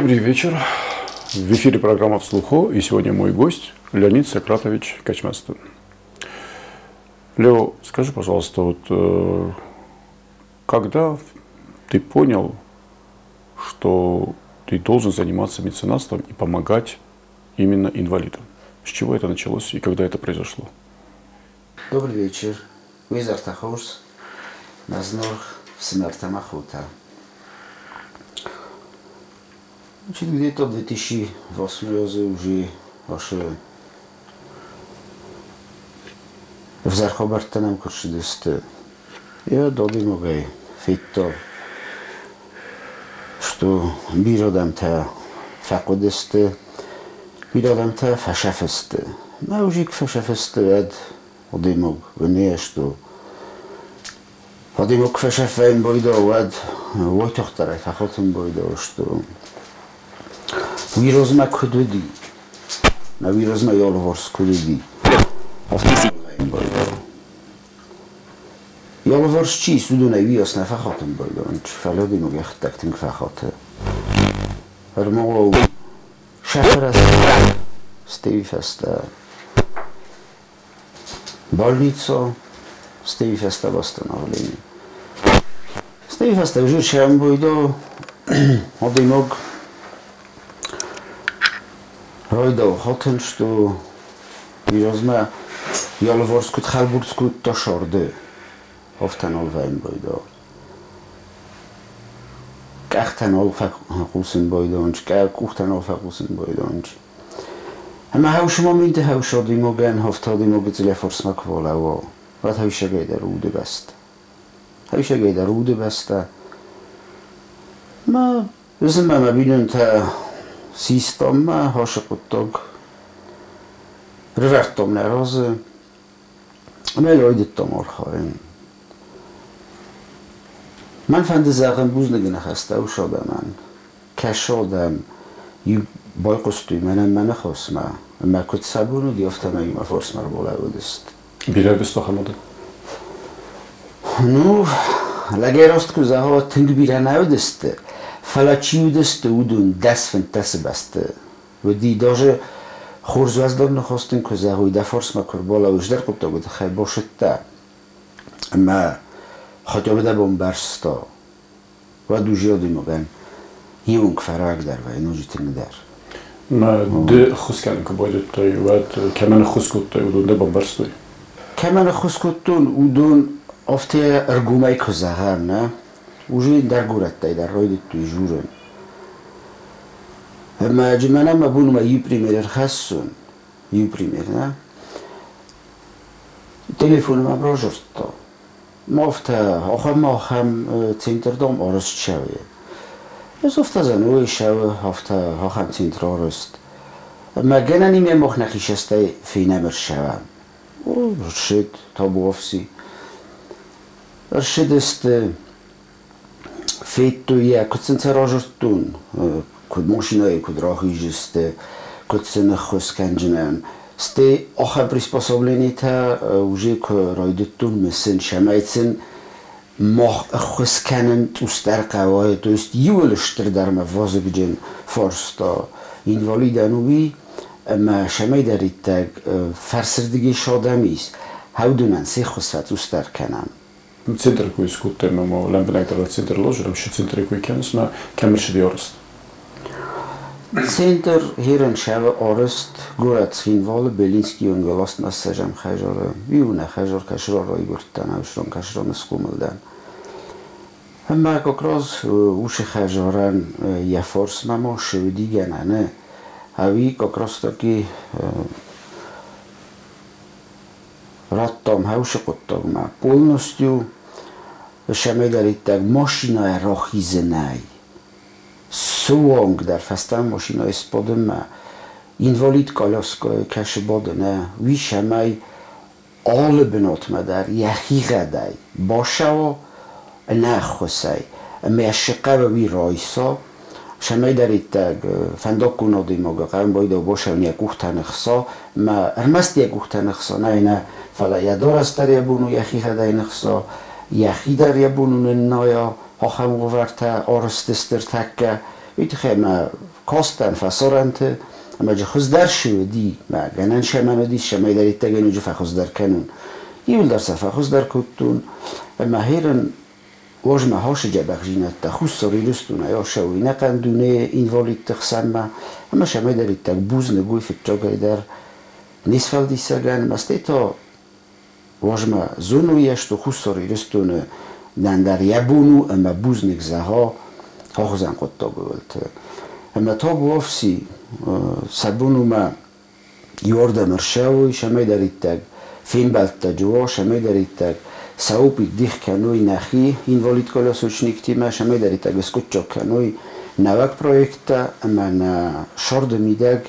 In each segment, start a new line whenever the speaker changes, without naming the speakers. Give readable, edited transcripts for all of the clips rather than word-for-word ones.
Добрый вечер. В эфире программа «Вслуху», и сегодня мой гость Леонид Сократович Качмастын. Лео, скажи, пожалуйста, вот когда ты понял, что ты должен заниматься меценатством и помогать именно инвалидам? С чего это началось и когда это произошло?
Добрый вечер. Визартахурс, Назнорх, Смертамахута. Значит, где-то в 2008 году уже ваше взар хабарттанам куршидысты. Я додимогай фитто, что биродамта факудысты, биродамта фашафысты. Ма уже фашафысты эд одимог вне, что одимог фашафаем бойдо эд войтохтарай фахотым бойдо, что ვიროზმა ქვდვდი მა ვიროზმა იოლვორს ქვდვდი იოლვორს ჩი სუდუნე ვიოს ნაფახოთენ ბოიდო ჩფალოდი მოგეხტაკთინ გფახოთე არმოლო შაფრას სტივიფასტა больницу სტივიფასტა восстановление სტივიფასტა уже შემბოიდო ოდინოგ როიდო ხოთენ что ვიროზმა იოლვორს ქუთ ხალბურს ქუთ ტოშორდე ოფთან ოლვაინ ბოიდო კახთან ოლფა ყუსინ ბოიდონჩ კა კუხთან ოლფა ყუსინ ბოიდონჩ ამა ჰაუშ მომინტე ჰაუშოდი მოგენ ჰოფთოდი მოგიწლია ფორსმა ქვალავო რა თავი შეგეიდა რუდებასტ თავი შეგეიდა რუდებასტა მა ზმამა ბინონთა система хошепуттог ревертом нерозы мелоидиттом орхаин ман фандызагын бузныг хастаушодаман кашодам ю бойқустуй манам манахосма ма кутсабуну диофтама има форсмар болавудист
бирабисто хамода
ну лагеростку заго тынг биранавдист фалачиудест удун дасфинтасбаст وди даже хурзваздор нахостин кузагуй да форсма курбола уждар куптогуд хай бошетта ма хотя бы да бомбарсто ва дужиоди моган юнг фараг дар ва инужитин дар
ма д хускан кубойдтой ва кеман хускуттой удун да бомбарстой
кеман хускуттун удун офте аргумай кузаган уже дар гураттай дар ройдиттуй журен ма џмана ма бун ма ю пример хасун ю пример на телефон ма брожорто мофта охам охам центр дом орос чаве ეს οφтазан уишав хофта хохам центр орост ма генани ме мохнахишастай финамер шава о ршид табуовси ршидест феттуя куценцерожортун куд машинаи куд рахижисте куцен хусканжнан сте оха приспособленита уже ройдеттун месен шамайцен мох хусканен тустар қавай то есть юлштр дар мавозгджен форсто инвалидануви ма шамай дариттаг фарсирдиги шодамис хавдунан се хусат устар канан
центр куй скуттем мо лембенектар центр ложерам ши центр куй кенс на кемерши диорост
Центр хирен шава орост город Цхинвал Белинский онголост насажам хажора виуна хажор кашро рой гурттан авшрон кашрон скумлдан ама как раз уши хажоран я форс мамо шевдиганане ави как раз таки раттам хауши қуттагма полностью шамедариттаг машина рахизенай суонг дар фастан машина исподема инвалид коляска каш бодена вишамай ал бинотма дар яхигадай бошаво нахусай мешқава ви ройсо шамедариттаг фандокуноди мога қам бойдо бошав не кухтанхсо ма армасти кухтанхсо найна фала ядорастар ябуну яхигадай нхсо яхидар ябуну ная хохам гуварта орстестер такка витхема Кастӕн фӕсарӕнты, ӕмӕ джы хуыздӕр шы уыди, мӕ гӕнӕн шӕмӕн уыдис, шӕмӕйдӕриддӕр ноджы фӕхуыздӕр кӕнын. Иуылдӕр сӕ фӕхуыздӕр кодтон, ӕмӕ херын уозмӕ хашы дзӕбӕхдзинӕдтӕ Хуссар Ирыстонӕй ацӕуой ӕнӕхъӕн дунейы инвалидты хсӕнмӕ, ӕмӕ шӕмӕйдӕриддӕр бузныг уый фыццагӕй дӕр не сфӕлдисӕгӕн, ӕмӕ стӕй та уозмӕ зоной что Хуссар Ирыстоны нӕндӕр йӕ бон у ӕмӕ бузныг зӕгъа ахуызӕн хъуыддагы уылты. Ӕмӕ табуафси сӕ бон у мӕ иуӕрдӕм ӕрцӕуой, цӕмӕйдӕриддӕр фембӕлдтӕ уа, цӕмӕйдӕриддӕр сӕ опыт дих кӕной нӕхи инвалид-колясочниктимӕ, цӕмӕйдӕриддӕр скъуыддзаг кӕной нӕуӕг проекттӕ ӕмӕ нӕ сӕрды мидӕг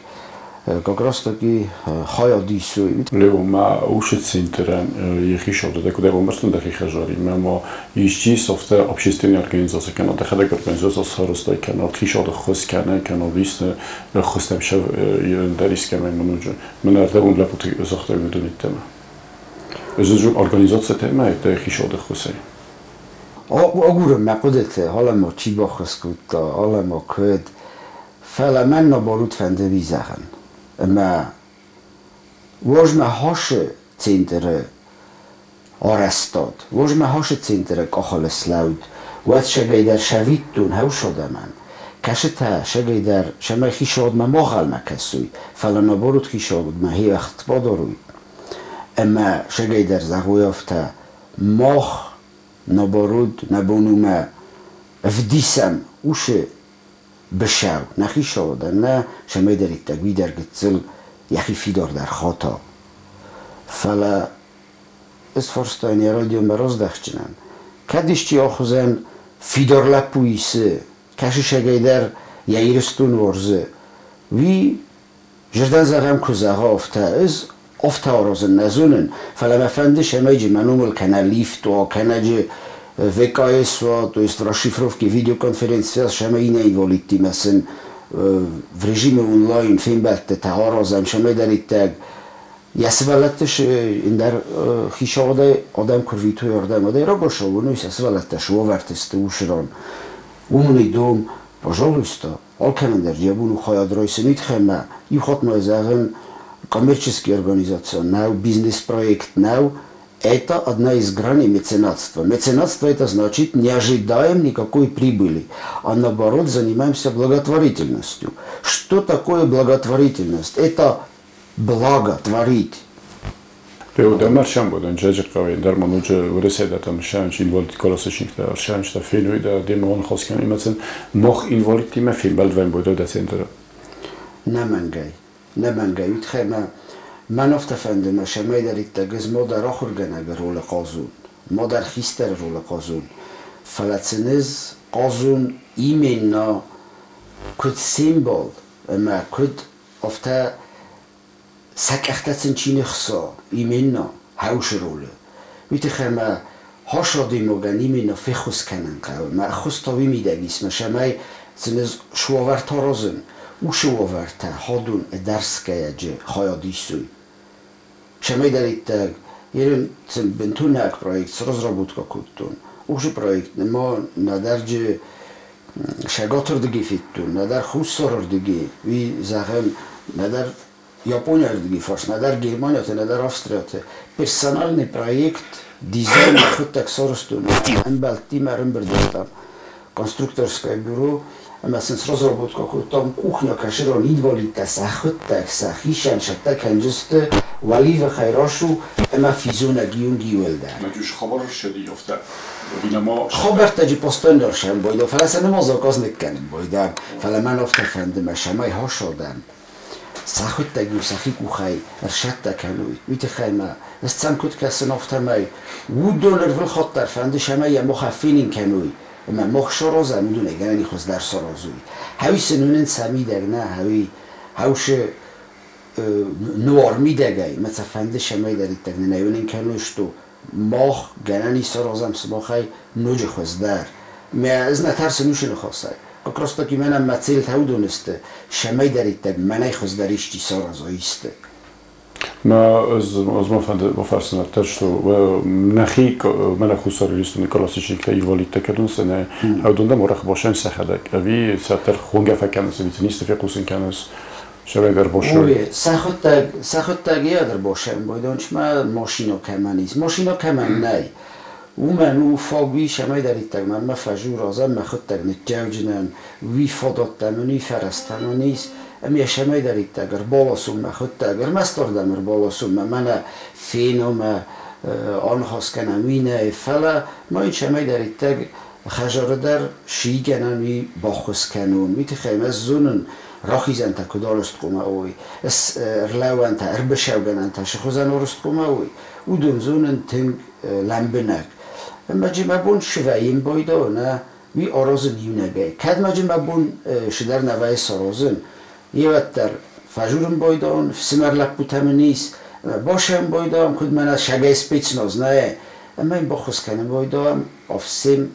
как раз таки хайад исой.
Лео, ма ушы центрӕн йӕхи сӕвдӕ куыд ӕрбамбӕрстон дӕхи хӕдзаримӕ, ма исчи софтӕ общественный организаци кӕнӕ дӕхӕдӕг организаци сарӕзтай кӕнӕ хицауады ӕххуыс кӕнӕ кӕнӕ исты ӕххуыстӕм ӕндӕр искӕмӕй мӕнуджы. Мӕн ӕрдӕбон лӕппуты загътай уыдон йеддӕмӕ. Ӕз организацитӕ ма дӕ хицауады ӕххуысӕй.
Агурын мӕ хъуыдыты, алӕма чи баххуыс кодта, алӕма куыд. Фӕлӕ мӕн наоборот фӕнды уый зӕгъын, ӕмӕ уозмӕ хашы центры арӕзтад, уозмӕ хашы центры къахыл слӕуд, уӕд сӕгӕйдӕр сӕвиттон хӕусадӕмӕн. Кӕсытӕ сӕгӕйдӕр сӕмӕй хицауадмӕ ма гъӕлмӕ кӕсуй, фӕлӕ наоборот хицауадмӕ хиӕхт бадаруй. Ӕмӕ сӕгӕйдӕр зӕгъуй афтӕ, мах наоборот нӕ бон у мӕ ӕвдисӕм уыцы быцӕу нӕ хицауадӕн нӕ, цӕмӕйдӕриддӕр уый дӕр гыццыл йӕхи фидардӕр хата. Фӕлӕ ӕз фарстайын йӕ радиомӕ раздӕхджынӕн. Кӕд исчи ахуызӕн фидар лӕппу исы, кӕсы сӕгӕйдӕр йӕ Ирыстон уарзы, уый зӕрдӕн зӕгъӕм куы зӕгъа афтӕ, ӕз афтӕ аразын нӕ зонын, фӕлӕ мӕ фӕнды, цӕмӕй мӕ номыл кӕнӕ лифт уа, кӕнӕ джы ВКС уа, то есть расшифровки, видеоконференция, цӕмӕй иннӕ инвалидтимӕ сын в режиме онлайн фембӕлдтытӕ аразӕм, цӕмӕйдӕриддӕр йӕ сывӕллӕтты ӕндӕр хицауадӕй адӕм куы рвитой ардӕм, адӕй рагацау сӕ сывӕллӕттӕ суавӕрты сты уыцы Умный дом, пожалуйста, алкӕмӕн дӕр йӕ бон у хайад райсын уый иу хатт ма зӕгъын, коммерческий организация нӕу, бизнес-проект нӕу, это одна из граней меценатства. Меценатство это значит не ожидаем никакой прибыли, а наоборот занимаемся благотворительностью. Что такое благотворительность? Это благо творить.
Лео, дӕ ма Джаджихъӕуӕй ӕндӕр ма ноджы Уӕрӕсейы дӕр там шанч инвалид колясочниктӕ шанчтӕ фенуй дӕ демӕ ныхас кӕнын ӕмӕ сын мах инвалидтимӕ фембӕлд вӕййын бойдӕ дӕ центры.
Нӕмӕнгӕй, нӕмӕнгӕй. Уый тыххӕй мӕ мӕн афтӕ фӕнды, мӕ цӕмӕйдӕриддӕр ӕз модӕр ахуыргӕнӕгы ролы хъазон, модӕр хистӕры ролы хъазон. Фӕлӕ сын ӕз хъазон именно куыд символ ӕмӕ куыд афтӕ сӕ къӕхтӕ сын чи ныхса, именно хӕусы ролы. Уый тыххӕй мӕ хас адӕймагӕн именно феххуыс кӕнын хъӕуы. Мӕ ӕххуыс та уый мидӕг ис, мӕ цӕмӕй сын ӕз суавӕртӕ аразын, уыцы уавӕртӕ хадон ӕдӕрсгӕйӕджы хайад исой. Цӕмӕйдӕриддӕр ерын сын бынтон проект сразработка кодтон. Уыцы проект нырма нӕдӕр джы Цӕгатырдыгӕй федтон, нӕдӕр Хуссарырдыгӕй, уый зӕгъӕм, нӕдӕр Японийырдыгӕй фарс, нӕдӕр Германияты, нӕдӕр Австрияты. Персональный проект, дизайн мӕхуыдтӕг сарӕзтон. Ӕмбӕлттимӕ ӕрӕмбырд стӕм конструкторское бюро ӕмӕ сын сразработка кодтам кухня кӕсырон инвалидтӕ сӕхуыдтӕг сӕхицӕн цӕттӕ кӕнджысты уӕливыхӕй расу ӕмӕ физонӕг иунг иуӕлдӕр.
Мӕ хабар ссыди афтӕ. Динамо
Хабӕрттӕ постоянно сӕм бойда, фӕлӕ сӕ нымазок az ныккӕнын бойда, фӕлӕ мӕн афтӕ фӕнды, мӕ цӕмӕй хасадӕм сӕхуыдтӕг сӕхи къухӕй ӕрцӕттӕ кӕной. Уый тыххӕй мӕ ӕз сӕм куыд кӕсын, афтӕмӕй уыдон ӕрвылхатт дӕр фӕнды, цӕмӕй йӕ мах фенын кӕной. Ӕмӕ мах саразӕм, уыдонӕй гӕнӕн и хуыздӕр саразой. Хӕуи сын уынын сӕ мидӕг нӕ, хӕуи хӕусы нуар мидӕгӕй, мӕ сӕ фӕнды, цӕмӕйдӕриддӕр нын ӕй уынын кӕной, что мах гӕнӕн и саразӕм сымахӕй ноджы хуыздӕр. Мӕ ӕз нӕ тӕрсын уыцы ныхасӕй. Как раз таки мӕнӕн мӕ цельтӕ уыдон сты, цӕмӕйдӕриддӕр мӕнӕй хуыздӕр исчи сараза исты.
Ма ӕз ма фӕнды бафӕрсын ӕртӕ, что нӕхи мӕнӕ Хуссар Ирыстоны классичниктӕ инвалидтӕ кӕнынц, ӕнӕ уыдон дӕм арӕх босӕн сӕхӕдӕг, ӕви сӕ тӕрхонгӕ фӕкӕнынц, ӕви сын исты фехъусын кӕнынц, сӕвӕдӕр босой?
Сӕхуыдтӕг ӕдӕр босӕн бойдончмӕ машина кӕмӕн ис, машина кӕмӕн нӕй. Уымӕн у фаг уый, цӕмӕйдӕриддӕр мӕнмӕ фӕзуразӕн, мӕхуыдтӕг ныццӕуджынӕн, уый фадаттӕ мын, уый фӕрӕзтӕ мын ис, ӕмӕ цӕмӕйдӕриддӕр ӕрбаласон мӕхуыдтӕг, ӕрмӕст ардӕм ӕрбаласон мӕ мӕнӕ фено мӕ аныхас кӕнӕм, уый нӕй, фӕлӕ ма йын цӕмӕйдӕриддӕр хӕдзары дӕр сигӕнӕн уый баххуыс кӕнон. Уый тыххӕй мӕ зонын, рахизӕнтӕ куыд арӕзт хъуамӕ уой, ӕрлӕууӕнтӕ, ӕрбацӕугӕнӕнтӕ цы хуызӕн арӕзт хъуамӕ уой, уыдон зонын тынг лӕмбынӕг. Ӕмӕ мӕ бон свӕййын байдауы, нӕ, уый аразын иунӕгӕй. Кӕд ма мӕ бон цыдӕр нӕ вӕййы саразын, еуӕддӕр фӕжурын байдауын, фсымӕр лӕппутӕ мын ис, босӕн байдауын, куыд мӕнӕ сагӕй спецназ, нӕ, ӕмӕ йын баххуыс кӕнын байдауын, всем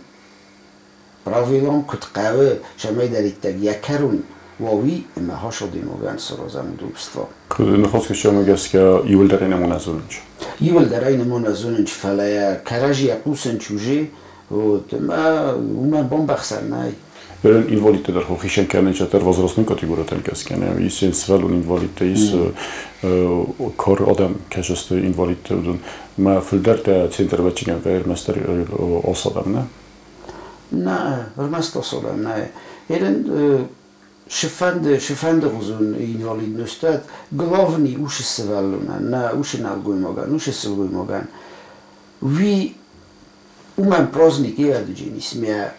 правилам куыд хъӕуы, цӕмӕйдӕриддӕр йӕ кӕрон уа уый, ӕмӕ хасадимогӕн саразӕм удобство.
Ныхасгӕсӕмӕ гӕсгӕ иуылдӕр ӕй нӕма зонынч.
Иуылдӕр ӕй нӕма зонынч, фӕлӕ кӕрӕдзийӕ хъусынч уже, вот, ӕмӕ уымӕн бамбӕхсӕн нӕй.
Берен инвалидтӕ дӕр хицӕн кӕнынц ӕддӕр возрастной категориятӕм гӕсгӕ. Ис сывӕллон инвалидтӕ, ис кар адӕм кӕсысты инвалидтӕ, уыдон. Мӕ фылдӕртӕ центр вӕччигӕн ӕрмӕстдӕр ос адӕм, нӕ?
Нӕ, ӕрмӕст ос адӕм нӕ. Ерен шифӕнды хуызон инвалидностӕ главный усы сывӕллонӕн, нӕ усы нӕлгоймагӕн, усы сылгоймагӕн. Уый уымӕн праздник ӕвӕрдыджын мӕ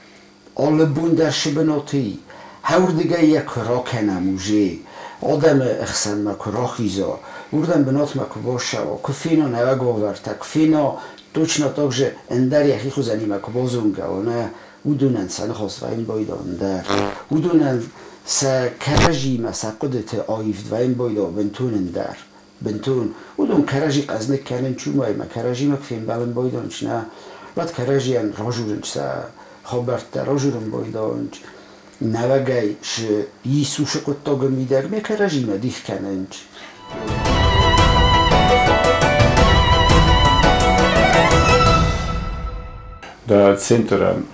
алы бон дӕр сыбынаты хӕрдыгӕй йӕ куы ракӕнӕм уже, адӕмы ӕхсӕнмӕ куы рахиза, уырдӕм бынатмӕ куы бацӕуа, куы фена нӕуӕг уавӕртӕ, куы фена точно так же ӕндӕр йӕхи хуызӕнимӕ куы базонгӕ уа, нӕ, уыдонӕн сӕ ныхас вӕййын байдауы ӕндӕр. Уыдонӕн сӕ кӕрӕдзимӕ сӕ хъуыдыты аивд вӕййын байдауы бынтон ӕндӕр. Бынтон. Уыдон кӕрӕдзи къӕдзныг кӕнын чумӕймӕ, кӕрӕдзимӕ куы фембӕлын байдауынц, нӕ, уӕд кӕрӕдзийӕн ражурынц сӕ хабӕрттӕ, ражурын байдауынц. Нӕуӕгӕй сы Иисусы хъуыддагы мидӕг ме кӕрӕдзимӕ дих кӕнынц.
Да центрӕн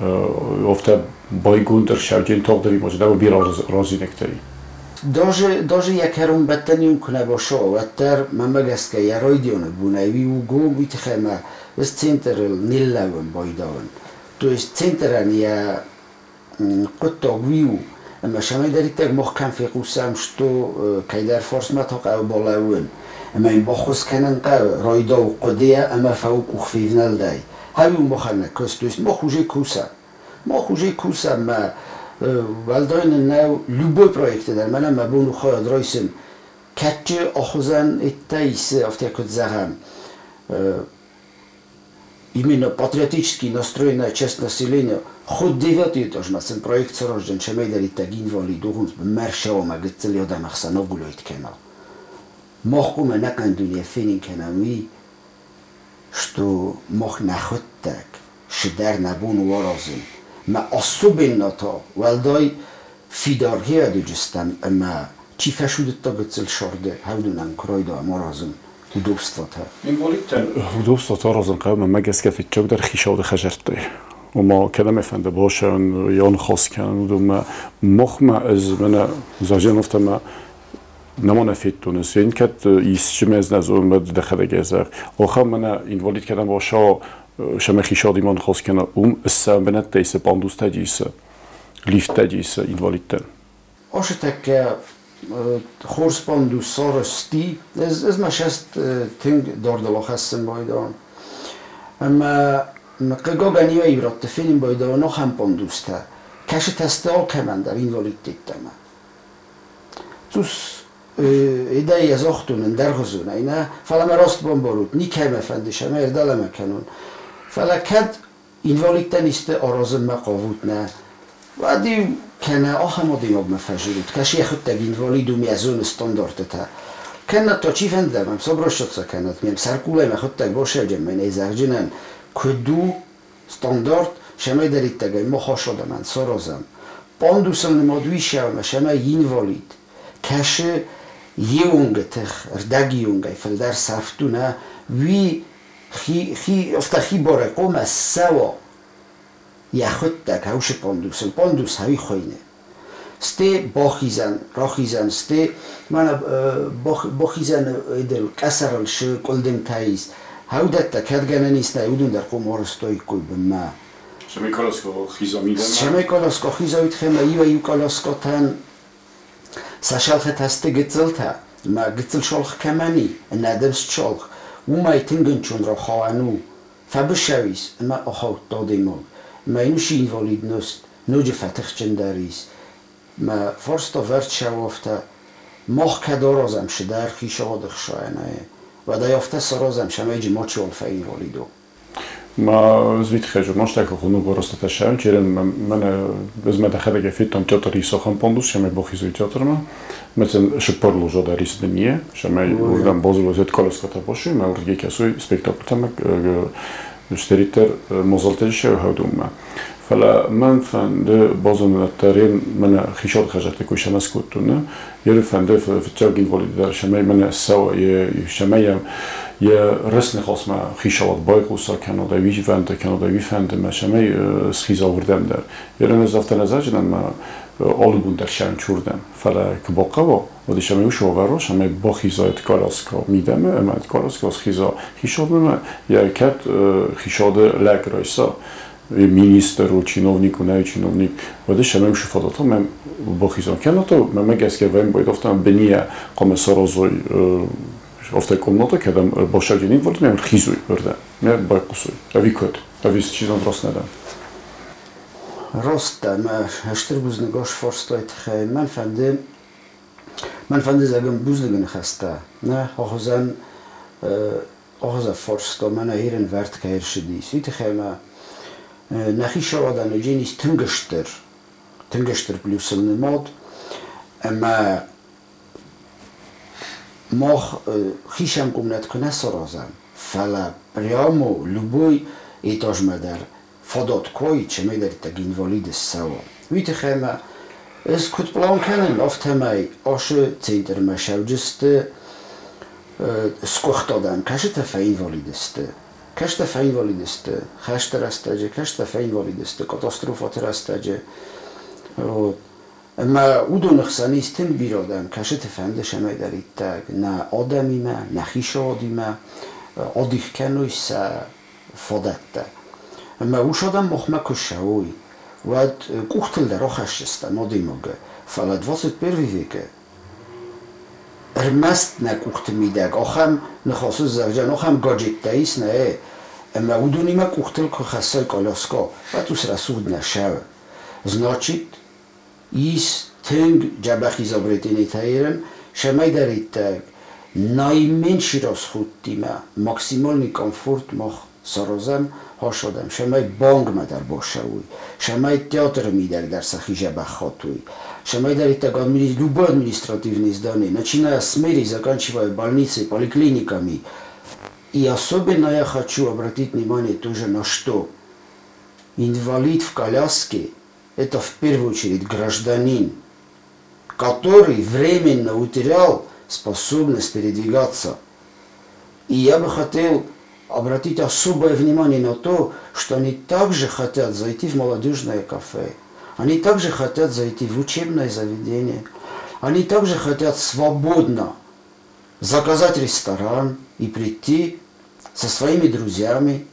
афтӕ байгонд ӕрсӕвджын тагъддӕр може, да бирӕ разинӕгтӕй.
Даже йӕ кӕронбӕттӕн куы нӕ басуа, уӕддӕр мӕнмӕ гӕсгӕ йӕ райдианы бонӕй уый у гом, уый тыххӕй мӕ ӕз центрыл ныллӕууын байдауын. То есть центрӕн йӕ хъуыддаг уый у, ӕмӕ цӕмӕйдӕриддӕр мах кӕм фехъусӕм, что кӕйдӕр фарсмӕ та хъӕуы балӕууын. Ӕмӕ йын баххуыс кӕнын хъӕуы райдау хъуыдыйӕ ӕмӕ фӕуы къухфевнӕлдӕй. Хай у махӕн нӕ куыст, то есть мах уже кусӕм. Мах уже кусӕм мӕ уӕлдай нын нӕу любой проекты дӕр, мӕнӕ мӕ бон у хайад райсын. Кӕдджы ахуызӕн иттӕ исы, афтӕ куыд зӕгъӕм, именно патриотически настроенная часть населения, хоть девятый этаж ма сын проект сараздзӕн, цӕмӕйдӕриддӕр инвалид угъунц мӕрсӕуӕмӕ гыццыл адӕмы ӕхсӕн агулойт кӕна. Мах хъуамӕ ӕнӕхъӕн дуне фенын кӕнӕм уый, что мах нӕхуыдтӕг цыдӕр нӕ бон у аразын. Мӕ особенно та уӕлдай фидар хиадыджыстӕм ӕмӕ чи фӕсудыдта гыццыл сӕрды, уыдонӕн куы райдайӕм аразын удобствотӕ.
Инвалидтӕн удобствотӕ аразын хъӕуы, мӕнмӕ гӕсгӕ фыццагдӕр хицауады хӕдзӕрттӕй. Ома кӕдӕм фӕнды босӕн, йӕ ныхас кӕнын, уыдонмӕ махмӕ ӕз мӕнӕ зӕгъын афтӕ мӕ нӕма нӕ федтон ӕз. Ен кӕд исчи мӕ ӕз нӕ зонын, мӕ дӕхӕдӕг ӕзӕр. Ахӕм мӕнӕ инвалид кӕдӕм баса, сӕмӕ хицауадимӕ ныхас кӕна, уым ссӕ бынӕттӕ исы, пандустӕ исы, лифттӕ исы инвалидтӕн.
Ашы тӕккӕ хорз пандус сарӕзти, ez мӕ сӕст тынг дардыл ахӕссын байдауын. Ӕмӕ хъыгагӕн иуӕй ирӕтты фенын байдауын ахӕм пандустӕ, кӕсытӕ сты алкӕмӕн дӕр инвалидтеттӕмӕ. Цъус идейӕ загътон ӕндӕргъуызонӕй, нӕ, фӕлӕ мӕ раст бамбарут, никӕмӕ фӕнды сӕмӕ ӕрдӕлӕмӕ кӕнон. Фӕлӕ кӕд инвалидтӕн исты аразынмӕ хъавут, нӕ, уӕд-иу кӕнӕ ахӕм адӕймагмӕ фӕзилут, кӕсы йӕхӕдӕг инвалид у, мӕ зоны стандартытӕ. Кӕнӕ та чи фӕнды, мӕм собращаться кӕнӕт, мӕм сӕркъулӕй мӕхӕдӕг басӕвджын, мӕнӕй зӕгъджынӕн, куыд у стандарт, цӕмӕйдӕриддӕгӕй мах адӕмӕн саразӕм. Пандусыл нымад уый сӕумӕ, цӕмӕй инвалид кӕсы Еуонгы тых, рдӕгиуонгӕй фылдӕр сӕфт у, нӕ, уый хи, хи, афтӕ хибарӕй хъуамӕ ссӕуа йӕхуыдтӕг хаушы пандусыл, пандус хауи хуыйны. Сте бахизӕн, рахизӕн, сте мӕнӕ бахизӕны эдел къӕсӕрыл шы къуылдымтӕ ис. Хӕудӕттӕ кӕд гӕнӕн ис, нӕ уыдон дӕр хъуамӕ арӕзтаиккой бынмӕ.
Шамай коляско хиза мидӕмӕ?
Шамай коляско хиза уитхемӕ иуӕй-иу коляскотӕн сӕ шалхытӕ сты гыццылтӕ, мӕ гыццыл шолх кӕмӕн и, ӕнӕдымст шолх, уымӕй тынг ӕнцон рахауӕн у. Фӕбыссӕу ис ӕмӕ ахаудта адӕймаг. Мӕ йын уыцы инвалидност ноджы фӕтыхджындӕр ис. Мӕ фарста вӕрд сӕуӕфтӕ мах кӕд аразӕм цыдӕр хицауады хсӕнӕй, уӕд ӕй афтӕ саразӕм, цӕмӕй джы мачиуал фӕинвалид у.
Ма звитхежу маштака хунуго ростаташаун черен мене без дӕхӕдӕг федтам театр Исахан пандус, шамай бохизуй театрма. Мецен шиппарлу жода рисдение, шамай урдам бозуло зет колеската боши, ма урдге касуй спектакль штеритер мозалтеше хаудумма. Фӕлӕ мӕн фӕнды базонын ӕддӕрен мӕнӕ хицауады хӕдзӕртты куы сӕмӕ скодтон, йе фӕнды фыццаг инвалид дӕр сӕмӕй мӕнӕ ссӕуа, сӕмӕй йӕ рӕстныхасмӕ хицауад байхъуса кӕнӕд ӕви фӕнды, кӕнӕд ӕви фӕнды мӕ сӕмӕй схиза уырдӕм дӕр. Ерен ӕз афтӕ нӕ зӕгъдзынӕн, мӕ алы бон дӕр сӕм чурдӕм, фӕлӕ куы бахъӕуа, уӕд сӕмӕй уыцы уавӕр сӕмӕй бахиза коляска мидӕмӕ ӕмӕ коляска схиза хицауадмӕ, йӕ кӕд хицауады лӕг райса, министр, чиновник, нӕ чиновник, уӕд сӕмӕй уыцы фадат мӕ бахиза. Кӕнӕ то мӕ гӕсгӕ вӕм байдӕфта бения хъуамӕ саразой афтӕ комната, кӕдӕм башаджын инвалид мӕ рхизой уырдӕм, мӕ байхъусой. Ӕви куыд? Ӕви чи зонд раст нӕ дӕн?
Раст дӕ, мӕ стыр бузныг ас фарстай тыххӕй. Мӕн фӕнды зӕгъын бузныгы ныхӕстӕ. Нӕ, ахуызӕн ахуызӕн фарста мӕнӕ ирын вӕрд кӕй ӕрцыдис. Уый тыххӕй мӕ нӕхи сауадӕны дженис тынг стыр плюсыл нымад, ӕмӕ мах хицӕн комнат куы нӕ саразӕм, фӕлӕ прямо любой этажмӕ дӕр фадат куы уаид, цӕмӕйдӕриддӕр инвалид ссӕуа. Уый тыххӕй мӕ ӕз куыд план кӕнын, афтӕмӕй ашы центрмӕ сӕуджысты сгуыхт адӕм, кӕсытӕ фӕинвалид сты. Кӕстӕ фӕинвалид сты хӕсты рӕстӕджы, кӕстӕ фӕинвалид сты катастрофаты рӕстӕджы. Вот. Ӕмӕ уыдоны хсӕн ис тынг бирӕ адӕм, кӕсыты фӕнды цӕмӕйдӕриддӕр нӕ адӕмимӕ, нӕ хицауадимӕ адих кӕной сӕ фадӕттӕ. Ӕмӕ уыцы адӕм махмӕ куы ссӕуой, уӕд къухтыл дӕр ахӕсдзыстӕм адӕймагы. Фӕлӕ 21 векы ӕрмӕст нӕ къухты мидӕг ахӕм ныхасы зӕгъджан, ахӕм гаджеттӕ ис, нӕ, ӕмӕ уыдонимӕ къухтыл куы хӕссай коляска, уӕд уыцы рӕсугъд нӕ сӕуы. Значит, ис тынг дзӕбӕх изобретениетӕ ерын, цӕмӕйдӕриддӕр наименьший расходтимӕ максимальный комфорт мах саразӕм хасадӕм, цӕмӕй бангмӕ дӕр бацӕуой, цӕмӕй театры мидӕг дӕр сӕхи дзӕбӕх хатой, цӕмӕйдӕриддӕр любое административное здание, начиная с мэрии, заканчивая больницей, поликлиниками. И особенно я хочу обратить внимание тоже на что. Инвалид в коляске – это в первую очередь гражданин, который временно утерял способность передвигаться. И я бы хотел обратить особое внимание на то, что они также хотят зайти в молодежное кафе, они также хотят зайти в учебное заведение, они также хотят свободно заказать ресторан и прийти со своими друзьями.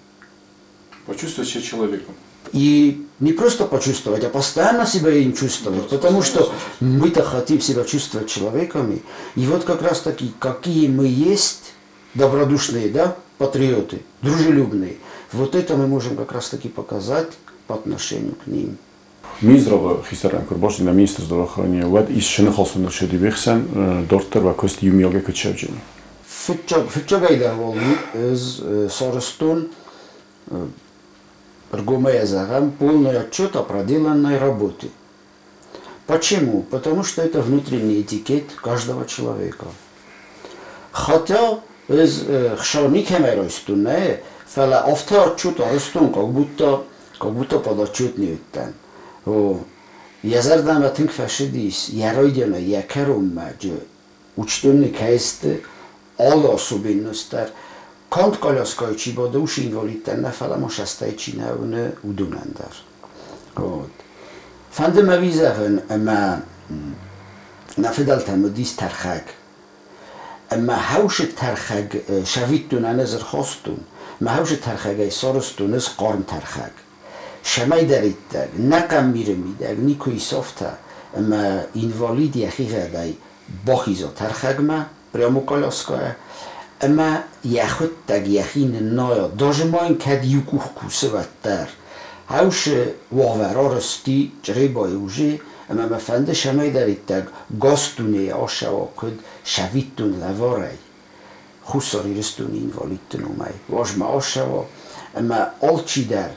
Почувствовать себя человеком.
И не просто почувствовать, а постоянно себя им чувствовать, да, потому что мы-то хотим себя чувствовать человеками. И вот как раз таки, какие мы есть, добродушные, да, патриоты, дружелюбные, вот это мы можем как раз таки показать по отношению к ним.
Минздравы хистӕрӕн куы рбацыди, нӕ министр здравоохранения, уӕд ис сыныхас уын ӕрцыди дарддӕр уӕ куыст иумиагӕй куыд сӕвджыни?
Фыццагӕй дӕр ӕз сарӕзтон, ӕргомӕй зӕгъӕм, полный отчет о проделанной работе. Почему? Потому что это внутренний этикет каждого человека. Хотя ӕз хсар никӕмӕй райстон, нӕ, фӕлӕ афтӕ отчет арӕзтон, как будто подотчетный уыдтӕн. О, йӕ зӕрдӕмӕ тынг фӕцыдис, йӕ райдианӕй йӕ кӕронмӕ Учтённый кӕсты алы особенность дӕр. Канд коляскайы чи бады, уыцы инвалидтӕн нӕ, фӕлӕ ма састӕй чи нӕ уыны, уыдонӕн дӕр. Вот. Фӕнды мӕ уый зӕгъын, ӕмӕ нӕ фыдӕлтӕм уыдис тӕрхӕг. Ӕмӕ хӕусы тӕрхӕг сӕвиттон ӕнӕзырхостон, мӕ хӕусы тӕрхӕгӕй сарӕзтон ӕз хъарм тӕрхӕг. Цӕмӕйдӕриддӕр нӕ къаммиры мидӕг никуы исӕфта, ӕмӕ инвалид йӕхигъӕдӕй бахиза тӕрхӕгмӕ, прямо коляскӕйӕ, ӕмӕ йӕхуыдтӕг йӕхи ныннайа, даже ма йын кӕд иу къух кусы, уӕддӕр. Хӕусы уавӕр арӕзти Чъребайы уже, ӕмӕ мӕ фӕнды цӕмӕйдӕриддӕр гас дунейы ацӕуа куыд сӕвиттон лӕварӕй Хуссар Ирыстоны инвалидты номӕй. Уазмӕ ацӕуа, ӕмӕ алчидӕр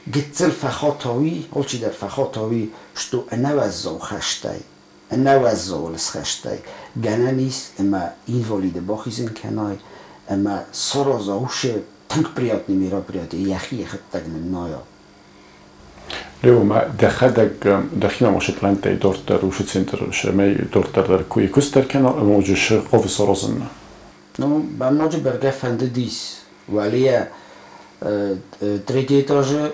гыццыл фӕхатауи, алчидӕр фӕхатауи, что ӕнӕуӕззау хӕстӕй, ӕнӕуӕззау лысхӕстӕй гӕнӕн ис ӕмӕ инвалиды бахизын кӕнай ӕмӕ сараза уыцы тынг приятный мероприятие, йӕхи йӕхӕдӕг ныннайа.
Лео, ма дӕхӕдӕг дӕхимӕ ма плантӕй дарддӕр уыцы центр сӕмӕй дарддӕр дӕр куы куыст дӕр кӕна ӕмӕ уыджы хъавы саразынмӕ?
Ну, мӕм ноджы бӕргӕ фӕндыдис уӕлейӕ третий этажы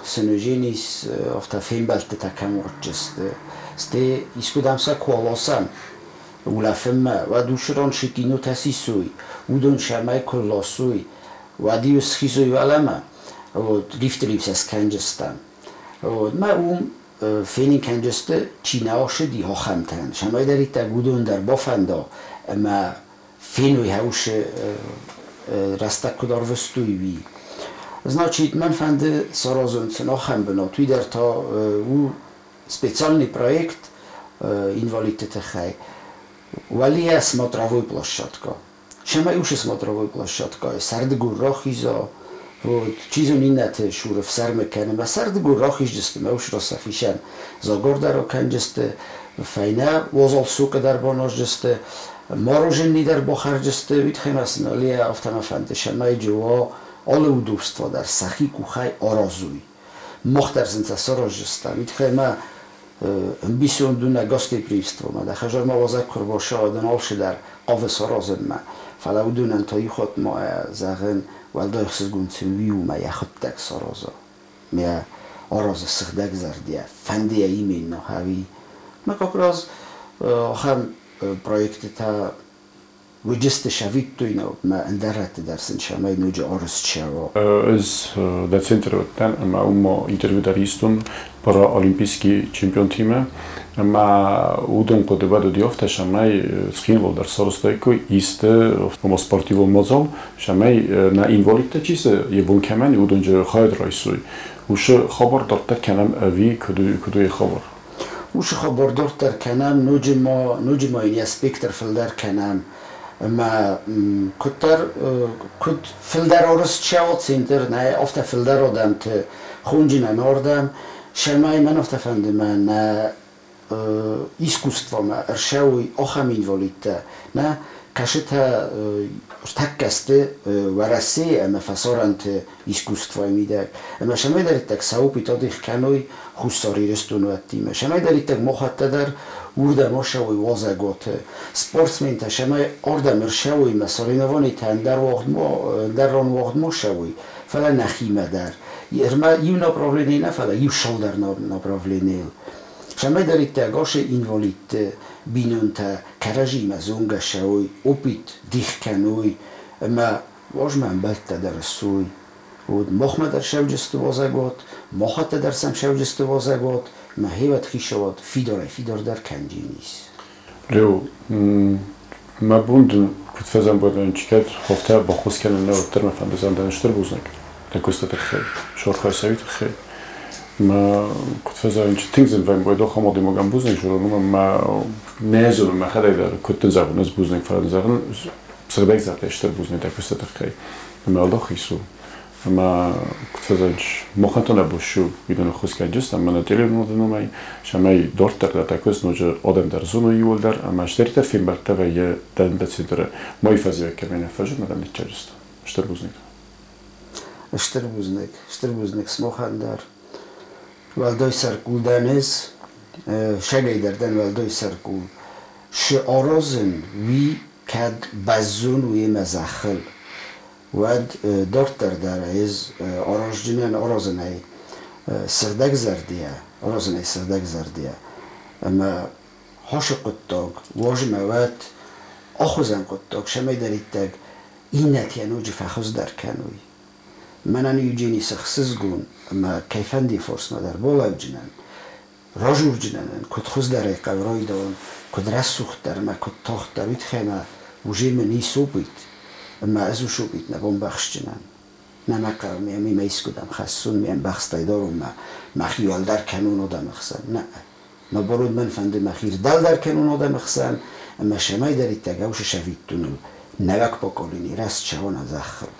сын ис афтӕ фембӕлдтытӕ кӕм уадджысты. Стӕй искуыдӕм сӕ куы аласӕм улӕфынмӕ, уӕд уыцы ран цы кинотӕ сисой, уыдон сӕмӕй куы ласой, уӕд-иу схизой уӕлӕмӕ, вот, лифты сӕ скӕнджыстӕм. Вот, мӕ уым фенын кӕнджысты, чи нӕ ацыди, ахӕмтӕн. Цӕмӕйдӕриддӕр уыдон дӕр бафӕнда ӕмӕ феной хӕусы рӕстӕг куыд ӕрвыстой, уый. Значит, мӕн фӕнды саразын сын ахӕм бынат. Уый дӕр та у специальный проект инвалидты тыххӕй. Уӕлейӕ смотровой площадка. Цӕмӕй уыцы смотровой площадкӕйы сӕрдыгон рахиза, вот, чи зоны, иннӕты цур ӕфсӕрмы кӕны, мӕ сӕрдыгон рахизджысты, мӕ ус сӕхицӕн загор дӕр акӕнджысты, фӕйнӕ уазал сокы дӕр баназджысты, мороженый дӕр бахӕрджысты, уый тыххӕй мӕ сын алийӕ афтӕ мӕ фӕнды, цӕмӕй уа алы удобство дӕр сӕхи къухӕй аразой. Мах дӕр сын сӕ саразджыстӕм. Уый тыххӕй мӕ ӕмбисонд у нӕ гостеприимствомӕ. Дӕ хӕдзармӕ уазӕг куы ӕрбацӕуа, уӕд ын алцыдӕр хъавы саразынмӕ. Фӕлӕ уыдонӕн та иу хатт ма зӕгъын, уӕлдай ӕхсызгон сын уый у, мӕ йӕхӕдӕг сараза. Мӕ аразы сыгъдӕгзӕрдӕ, фӕнды йӕ именно ӕви. Мӕ как раз ахӕм проектытӕ уыдысты сӕвиттойнаг мӕ ӕндӕр рӕтты дӕр сын цӕмӕй ноджы арӕзт цӕуа.
Ӕз дӕ центры уыдтӕн ӕмӕ уым ма интервью дӕр истон параолимпийский чемпионтимӕ ӕмӕ уыдон хъуыды уӕд уыди афтӕ, цӕмӕй Цхинвал дӕр сарӕзтаиккой исты ома спортивон мадзал, цӕмӕй нӕ инвалидтӕ чи сты, йӕ бон кӕмӕн и, уыдон хайад райсой. Уыцы хабар дарддӕр кӕнӕм ӕви куыд у йӕ хабар?
Уыцы хабар дарддӕр кӕнӕм, ноджы ма йын йӕ спектр фылдӕр кӕнӕм. Ӕмӕ куыддӕр куыд фылдӕр арӕзт цӕуа центр, нӕ афтӕ фылдӕр адӕмты хонджынӕн ардӕм, цӕмӕй мӕн афтӕ фӕнды, мӕ нӕ искусствомӕ ӕрцӕуой ахӕм инвалидтӕ, нӕ кӕцытӕ ӕртӕккӕ сты Уӕрӕсейы ӕмӕ фӕсарӕнты искусствойы мидӕг. Ӕмӕ цӕмӕйдӕриддӕр сӕ опыт адих кӕной Хуссар Ирыстоны уӕттимӕ. Цӕмӕйдӕриддӕр махуӕттӕ дӕр уырдӕм ацӕуой уазӕгуаты. Спортсментӕ цӕмӕй ардӕм ӕрцӕуой мӕ соревнованитӕ ӕндӕр ран уагъд ма цӕуой, фӕлӕ нӕхимӕ дӕр. Ӕрмӕ иу направление нӕ, фӕлӕ иу цалдӕр направленийыл. Цӕмӕйдӕриддӕр ӕгас инвалидты бинонтӕ кӕрӕдзимӕ зонгӕ цӕуой, опыт дих кӕной ӕмӕ уазмӕ ӕмбӕлттӕ дӕр ссой. Вот махмӕ дӕр цӕуджысты уазӕгуат, махӕттӕ дӕр сӕм цӕуджысты уазӕгуат, мӕ хевӕд хицауад фидарӕй фидардӕр кӕнджинис.
Лео, мӕ бон дын куыд фӕзӕмбӕлӕн, чи кӕд афтӕ баххуыс кӕнын нӕ, уӕддӕр мӕ фӕнды зӕгъын стыр бузныг дӕ куысты тыххӕй, сорхай сӕйы тыххӕй. Мӕ куыд фӕзӕгъын, чи тынг зын вӕййы, ахӕм адӕймагӕн бузныг зӕгъын, уымӕн мӕ нӕ зонын мӕхӕдӕг дӕр, куыд дын зӕгъон, ӕз бузныг, фӕлӕ дын зӕгъын сыгъдӕг зӕрдӕ стыр бузныг дӕ куысты тыххӕй. Ӕмӕ Аллах ису. Ӕмӕ куыд фӕзӕгъын, махӕн та нӕ бон ссу уыдоны ӕххуысгӕнджытӕ ӕмӕ нӕ телеуынады номӕй, цӕмӕй дарддӕр дӕр дӕ куыст ноджы адӕм дӕр зоной иууылдӕр ӕмӕ стӕрдӕр фембӕлдтӕ вӕййы дӕ центры мӕй фӕззӕг кӕмӕй нӕ фӕзынд, адӕм ныццӕджысты. Стыр бузныг.
Стыр бузныг, стыр бузныг сымахӕн дӕр. Уӕлдай сӕркъул дӕн ӕз, сагӕй дӕр дӕн уӕлдай сӕркъул. Цы аразын, уый кӕд бӕззон у йемӕ зӕххыл, уӕд дарддӕр дӕр ӕз аразджынӕн аразынӕй сыгъдӕгзӕрдийӕ, аразынӕй сыгъдӕгзӕрдийӕ. Ӕмӕ хосы хъуыддаг, уазмӕ уӕд ахуызӕн хъуыддаг, цӕмӕйдӕриддӕр иннӕтӕ ноджы фӕхуыздӕр кӕной. Мӕнӕн Евгений сӕхсызгон ӕмӕ кӕйфӕнди форсмӕ дӕр балӕуджынӕн, разурджынӕн, куыд хуыздӕрӕй хъӕуы куыд рӕсугъддӕр ӕмӕ куыд тагъддӕр, уый тыххӕй мӕ уже мын ис опыт, ӕмӕ ӕз уыцы опыт нӕ бамбӕхсджынӕн. Нӕ мӕ хъӕуы ме мимӕ искуыдӕм хӕссон, ме мбӕхстӕй дарон мӕ мӕхи уӕлдӕр кӕнон адӕмы хсӕн. Нӕ. Наоборот, мӕн фӕнды мӕхи рдӕлдӕр кӕнон адӕмы хсӕн, ӕмӕ цӕмӕйдӕриддӕр ӕвзы сӕвиттоныл нӕуӕг поколени рӕзт цӕуон а зӕххыл.